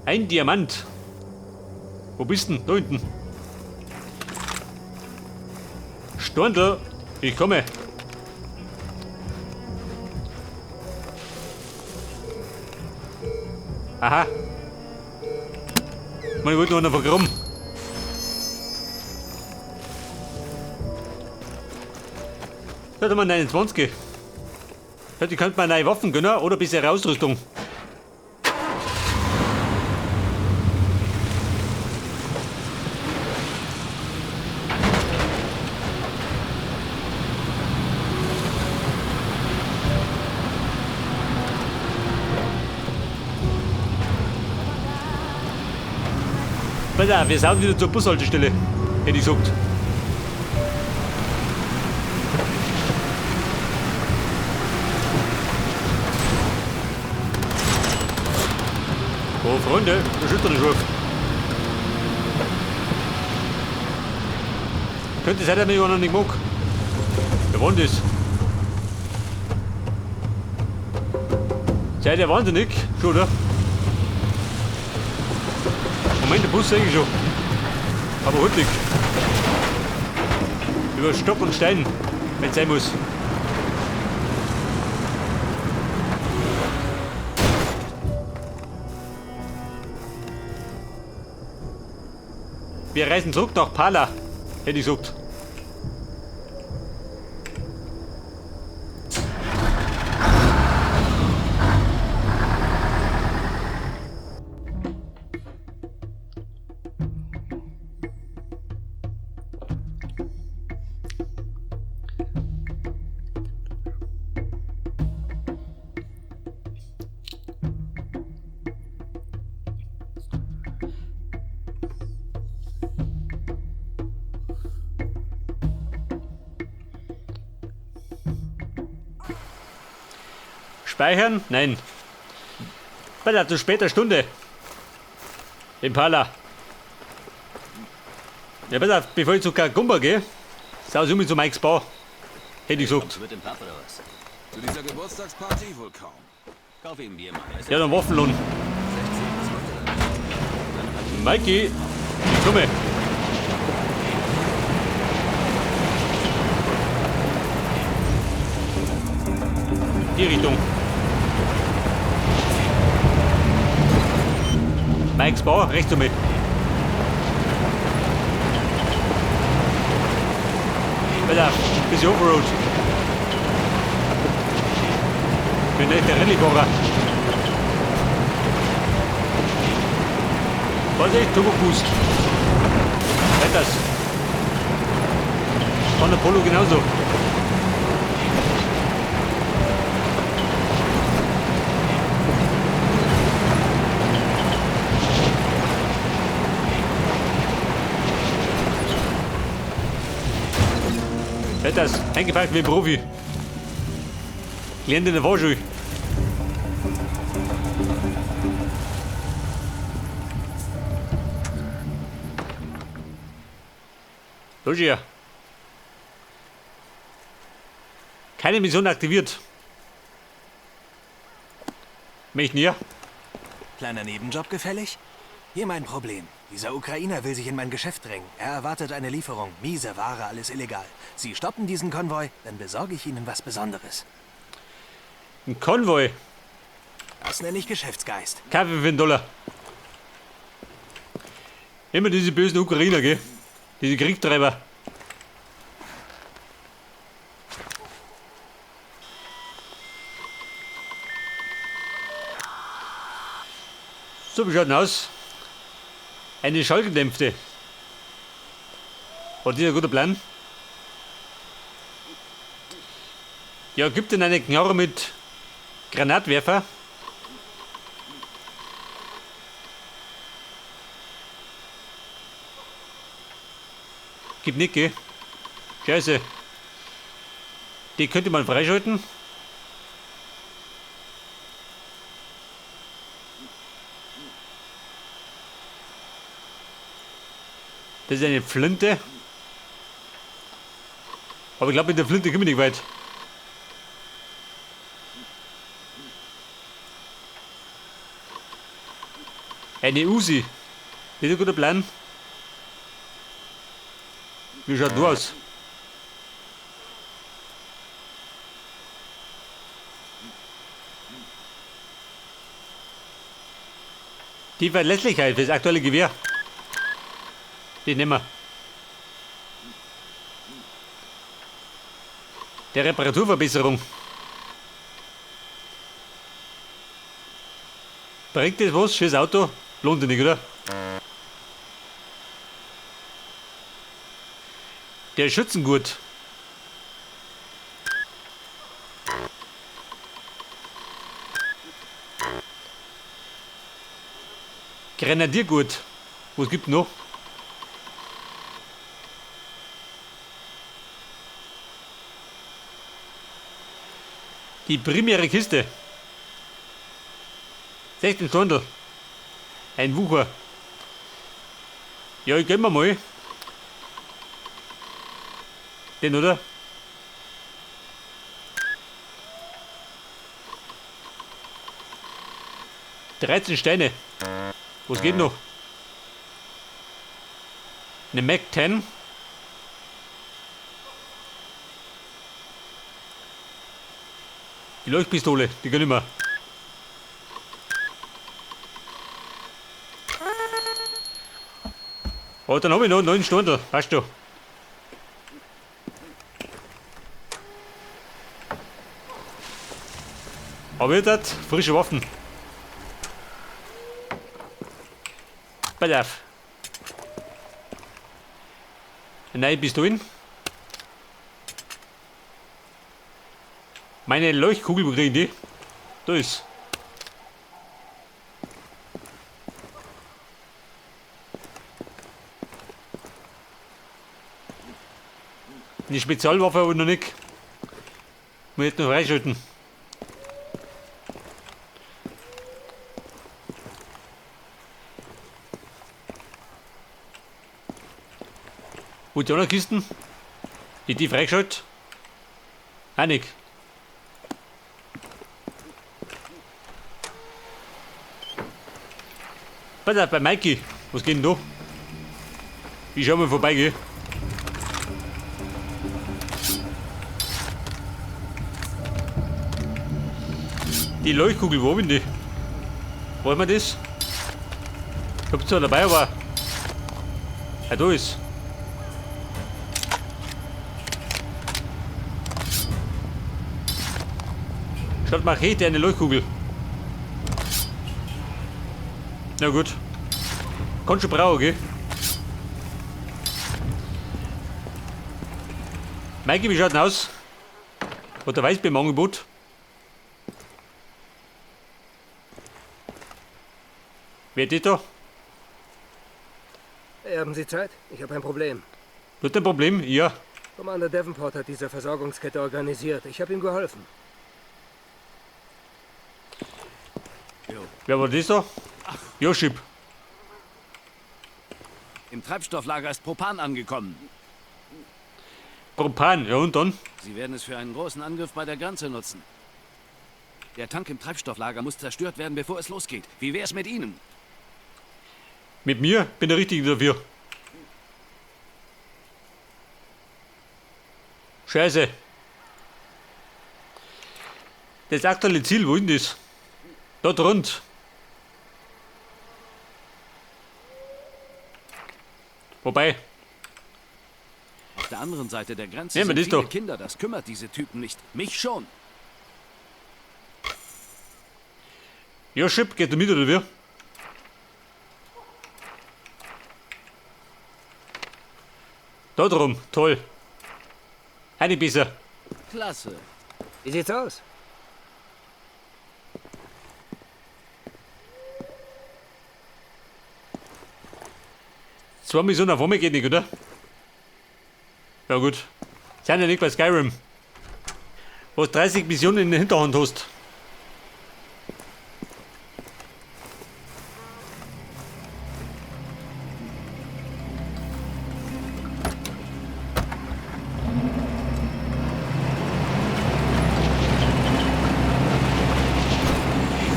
Ein Diamant. Wo bist denn? Da hinten. Storndl, ich komme. Aha. Man wollte noch einer vergraben. Da hat man 29. Ja, die könnte man neue Waffen gönnen oder bessere Ausrüstung. Pass auf, wir sind wieder zur Bushaltestelle, hätte ich gesagt. Oh, Freunde, der Schütter ist auf. Könnte sein, dass mich einer nicht mag. Wer war denn das? Seid ihr wahnsinnig? Schon, oder? Moment, der Bus sehe ich schon. Aber hurtig. Über Stock und Stein, wenn es sein muss. Wir reisen zurück nach Pala, hätte ich gesagt. Speichern? Nein. Bei zu später Stunde. Impala. Ja, pass auf, bevor ich zu Kagumba gehe, sau ich um zu Mikes Bar. Hätte ich gesagt. Kommst du mit dem Pub oder was? Zu dieser Geburtstagsparty wohl kaum. Kauf ihm ein Bier, Mann. Er ist Ja, dann Waffenlohn. 16, was macht er dann? Mikey, ich komme. Die Richtung. Mikes Bar, rechts um mit. Pass auf, bisschen Offroad. Bin echt der Rallye-Fahrer. Vorsicht, Turbo Boost. Wetters. Von der Polo genauso. Wetters, eingepackt wie ein Profi. Gelernt in der Fahrschule. Los hier. Keine Mission aktiviert. Möchten hier? Kleiner Nebenjob gefällig? Hier mein Problem. Dieser Ukrainer will sich in mein Geschäft drängen. Er erwartet eine Lieferung. Miese Ware, alles illegal. Sie stoppen diesen Konvoi, dann besorge ich Ihnen was Besonderes. Ein Konvoi. Das nenne ich Geschäftsgeist. Kaffee für einen Dollar. Immer diese bösen Ukrainer, gell? Diese Kriegstreiber. So, wie schaut denn aus? Eine schallgedämpfte. War das ein guter Plan? Ja, gibt denn eine Knarre mit Granatwerfer? Gibt nicht, gell? Scheiße. Die könnte man freischalten. Das ist eine Flinte. Aber ich glaube, mit der Flinte komme ich nicht weit. Eine Uzi. Das ist ein guter Plan. Wie schaut du aus? Die Verlässlichkeit für das aktuelle Gewehr. Die nehmen wir. Der Reparaturverbesserung. Bringt das was? Schönes Auto? Lohnt sich nicht, oder? Der Schützengurt. Grenadiergurt. Was gibt's noch? Die primäre Kiste. 16 Stunden. Ein Wucher. Ja, ich gönn mir mal. Den, oder? 13 Steine. Was geht noch? Eine Mac 10. Die Leuchtpistole, die gönn ich mir. Oh, dann hab ich noch 9 Stunden, weißt du. Aber jetzt frische Waffen. Pass auf. Nein, bist du in? Meine Leuchtkugel, wo kriegen die? Da ist. Die Spezialwaffe habe ich noch nicht. Muss ich jetzt noch freischalten. Wo die anderen Kisten? Die freigeschaltet? Auch nicht. Pass auf, bei Mikey. Was geht denn da? Ich schau mal vorbei, gell? Die Leuchtkugel, wo bin die? Wollen wir das? Ich hab zwar dabei, aber. Ja, da ist. Statt Machete eine Leuchtkugel. Na gut. Kannst du brauchen, gell? Maike, wie schaut denn aus? Hat der Weißbier im Angebot? Wer ist das da? Hey, haben Sie Zeit? Ich habe ein Problem. Du hast ein Problem? Ja. Commander Davenport hat diese Versorgungskette organisiert. Ich habe ihm geholfen. Jo. Wer war das da? Joschip. Im Treibstofflager ist Propan angekommen. Propan, ja und dann? Sie werden es für einen großen Angriff bei der Grenze nutzen. Der Tank im Treibstofflager muss zerstört werden, bevor es losgeht. Wie wär's mit Ihnen? Mit mir? Bin der Richtige dafür. Scheiße. Das aktuelle Ziel, wo ist denn das? Dort rund. Wobei. Auf der anderen Seite der Grenze Nehmen wir sind das viele doch. Kinder. Das kümmert diese Typen nicht. Mich schon. Ja, Chip, geht du mit oder wie? Da drum, toll. Eine besser. Klasse. Wie sieht's aus? Zwei Missionen auf einmal geht nicht, oder? Ja gut. Sind ja nicht bei Skyrim. Wo du 30 Missionen in der Hinterhand hast.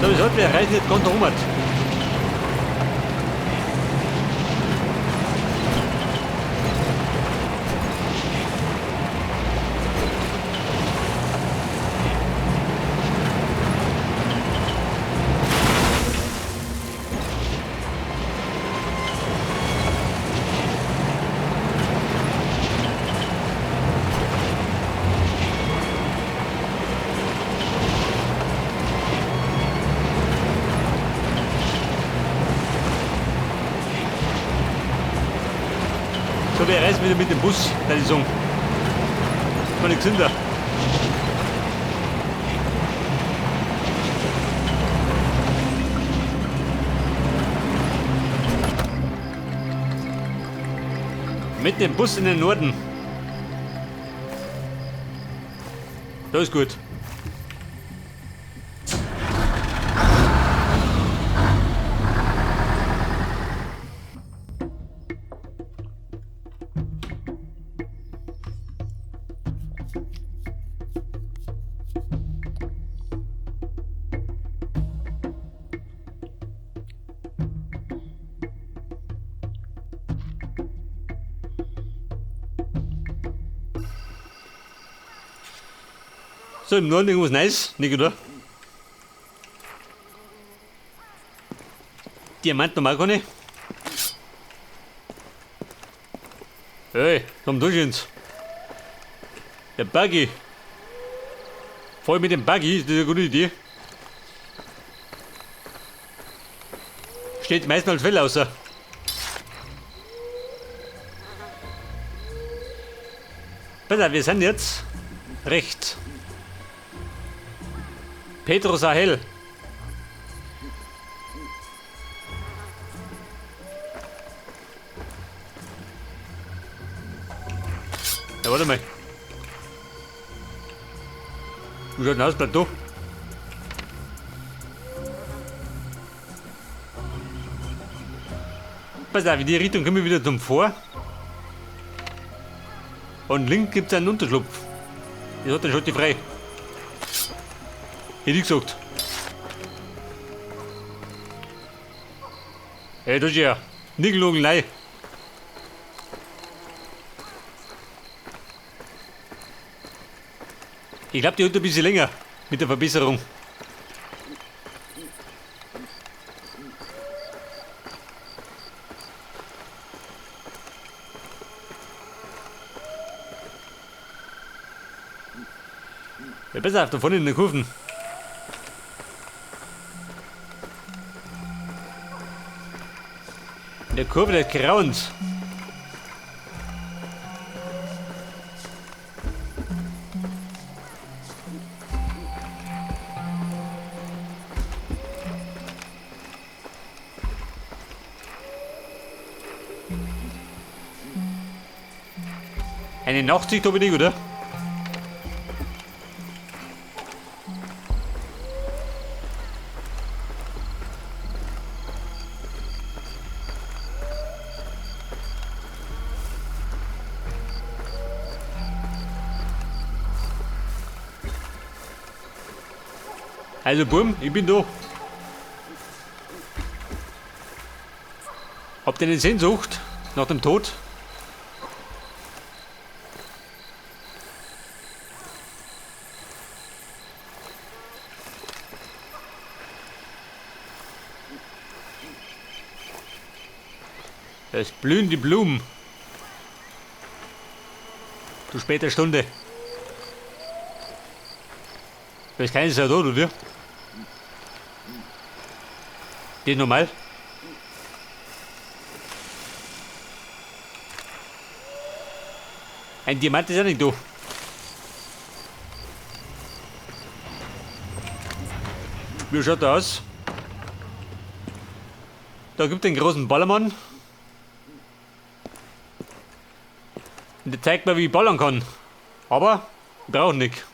So, wir sollten wir erreichen jetzt ganz oben. So, wir reisen wieder mit dem Bus, da ich sagen. War nicht gesünder. Mit dem Bus in den Norden. Das ist gut. So, im Norden irgendwas nice, nicht, oder? Diamant normal kann ich. Hey, komm durch ins. Der Buggy. Voll mit dem Buggy, ist das eine gute Idee. Steht meistens als Fell außer. Pass auf, wir sind jetzt rechts. Pedro Sahel. Ja, warte mal. Wie schaut denn aus, Plateau? Pass auf, in die Richtung kommen wir wieder zum Vor. Und links gibt es einen Unterschlupf. Das hat den Schotti frei. Hätte ich gesagt. Hey, das ist ja nicht gelogen, nein. Ich glaube, die hat ein bisschen länger mit der Verbesserung. Ja, besser auf, da vorne in den Kurven. In der Kurve des Grauens. Eine Nachtsicht habe ich nicht, oder? Also Burm, ich bin da. Habt ihr eine Sehnsucht nach dem Tod? Es blühen die Blumen. Zu später Stunde. Da ist keine Sau da, oder? Geht normal. Ein Diamant ist ja nicht da. Wie schaut der aus? Da gibt es den großen Ballermann. Und der zeigt mir, wie ich ballern kann. Aber ich brauche nicht.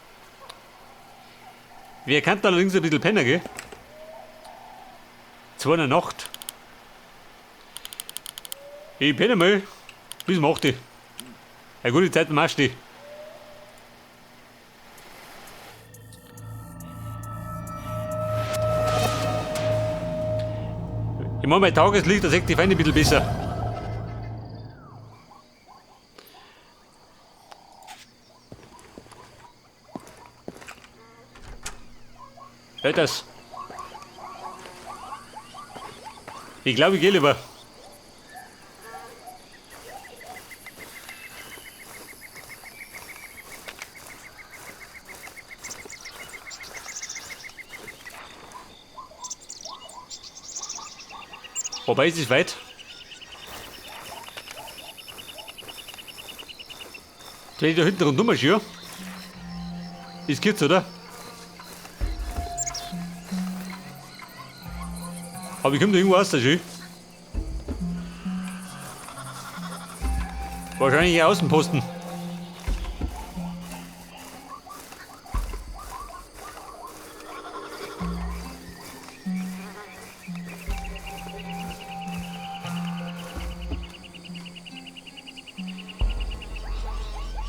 Wir könnten allerdings ein bisschen pennen, gell? 2 in der Nacht. Ich penne mal bis um 8 Uhr. Eine gute Zeit beim Aufstehen. Ich mache mein Tageslicht, da sehe ich die Feinde ein bisschen besser. Hört das? Ich glaube, ich gehe lieber. Wobei, es ist weit. Jetzt ich da hinten rundum marschiere. Ist geht's, oder? Aber ich komme da irgendwo raus, da schön. Wahrscheinlich ein Außenposten.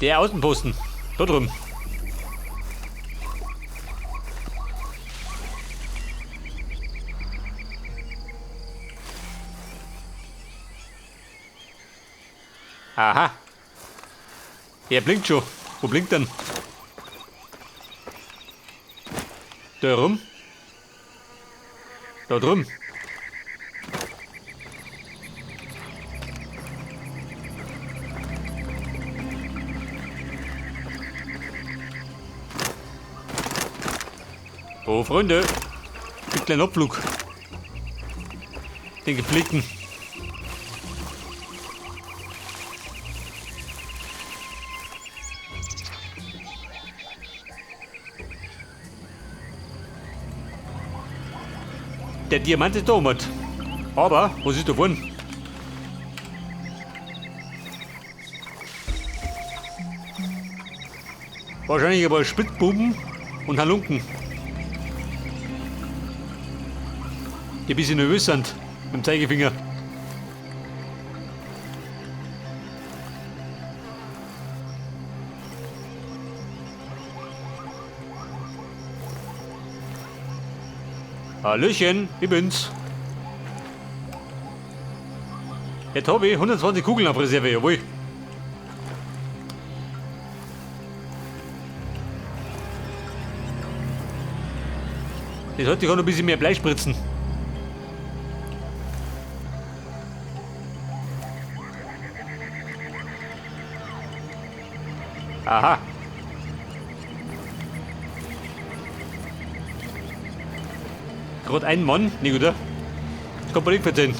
Der Außenposten. Da drüben. Aha. Er blinkt schon. Wo blinkt denn? Da rum. Da drüben. Oh, Freunde. Gibt einen Abflug. Den gepflegten. Der Diamant ist da oben. Aber, was ist da vorne? Wahrscheinlich ein paar Spitzbuben und Halunken. Die ein bisschen nervös sind mit dem Zeigefinger. Hallöchen, ich bin's. Jetzt hab ich 120 Kugeln auf Reserve, jawohl. Jetzt sollte ich auch noch ein bisschen mehr Blei spritzen. Aha. Gerade ein Mann, nicht oder? Das kann man nicht verzeihen.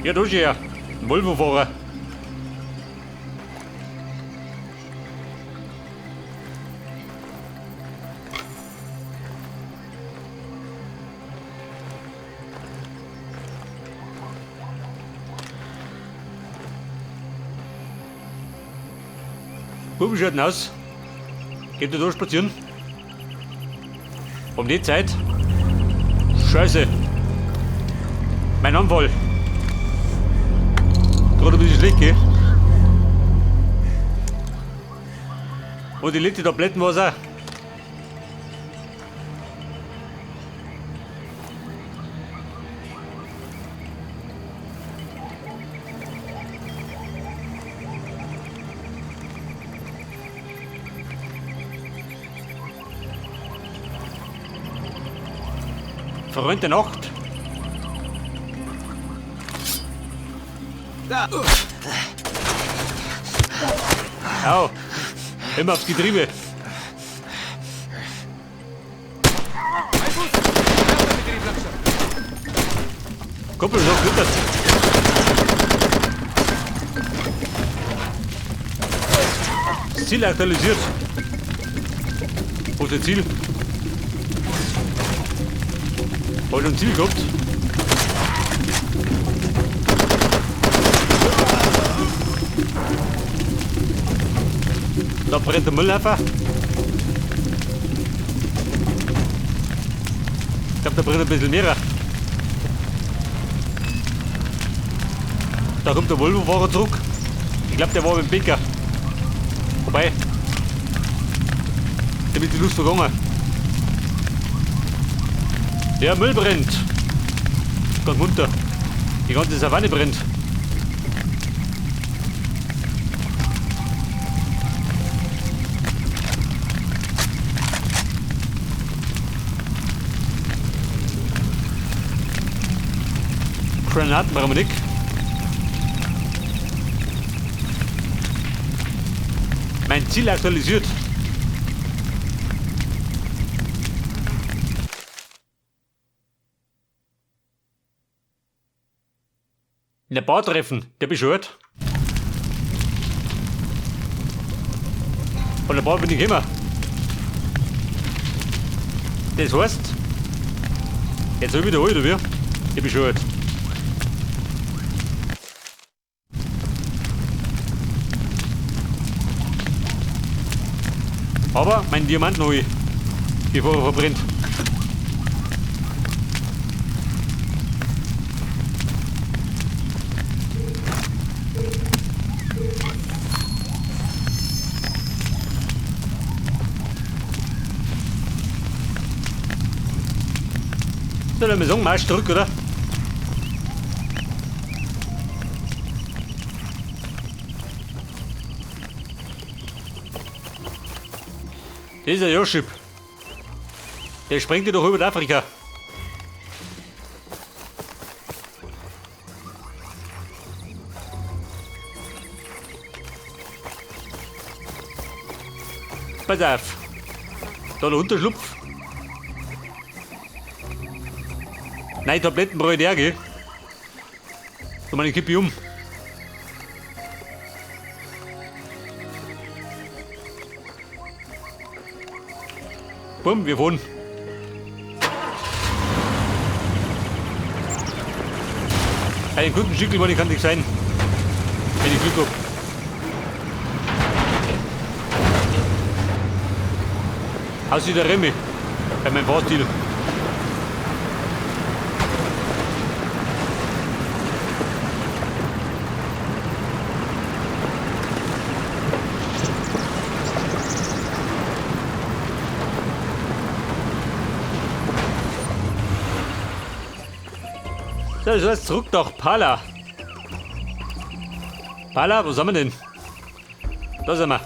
Ja, da ist er. Ein Volvo-Fahrer. Wie schaut denn aus? Geht ihr da spazieren? Um die Zeit? Scheiße. Mein Anfall. Gerade ein bisschen schlecht, gell? Und die letzte Tabletten war's auch. Freund der Nacht. Da. Au. Immer aufs Getriebe. Kumpel, so glittert. Ziel aktualisiert. Wo ist das Ziel? Hab ich schon ein Ziel gehabt? Da brennt der Müllhaufen. Ich glaub, da brennt ein bisschen mehr. Da kommt der Volvo-Fahrer zurück. Ich glaub, der war mit dem Bäcker. Vorbei. Dem ist die Lust vergangen. Der Müll brennt. Ganz munter. Die ganze Savanne brennt. Granaten brauchen wir nicht. Mein Ziel aktualisiert. In der Bar treffen, der bescheuert. Von der Bar bin ich gekommen. Das heißt, jetzt soll ich wieder holen, oder wie? Ich bin bescheuert. Aber mein Diamant neu, bevor er verbrennt. So, dann wir sagen, Marsch zurück, oder? Das ist der Joschip. Der sprengt dir doch über Afrika. Pass auf. Da der Unterschlupf. Nein, Tabletten brauche ich auch, gell? So, meine kippe ich um. Bumm, wir fahren. Einen guten Schickel kann nicht sein. Wenn ich Glück hab. Aussieht der Remy bei meinem Fahrstil. So, das heißt zurück nach Pala. Pala, wo sind wir denn? Da sind wir.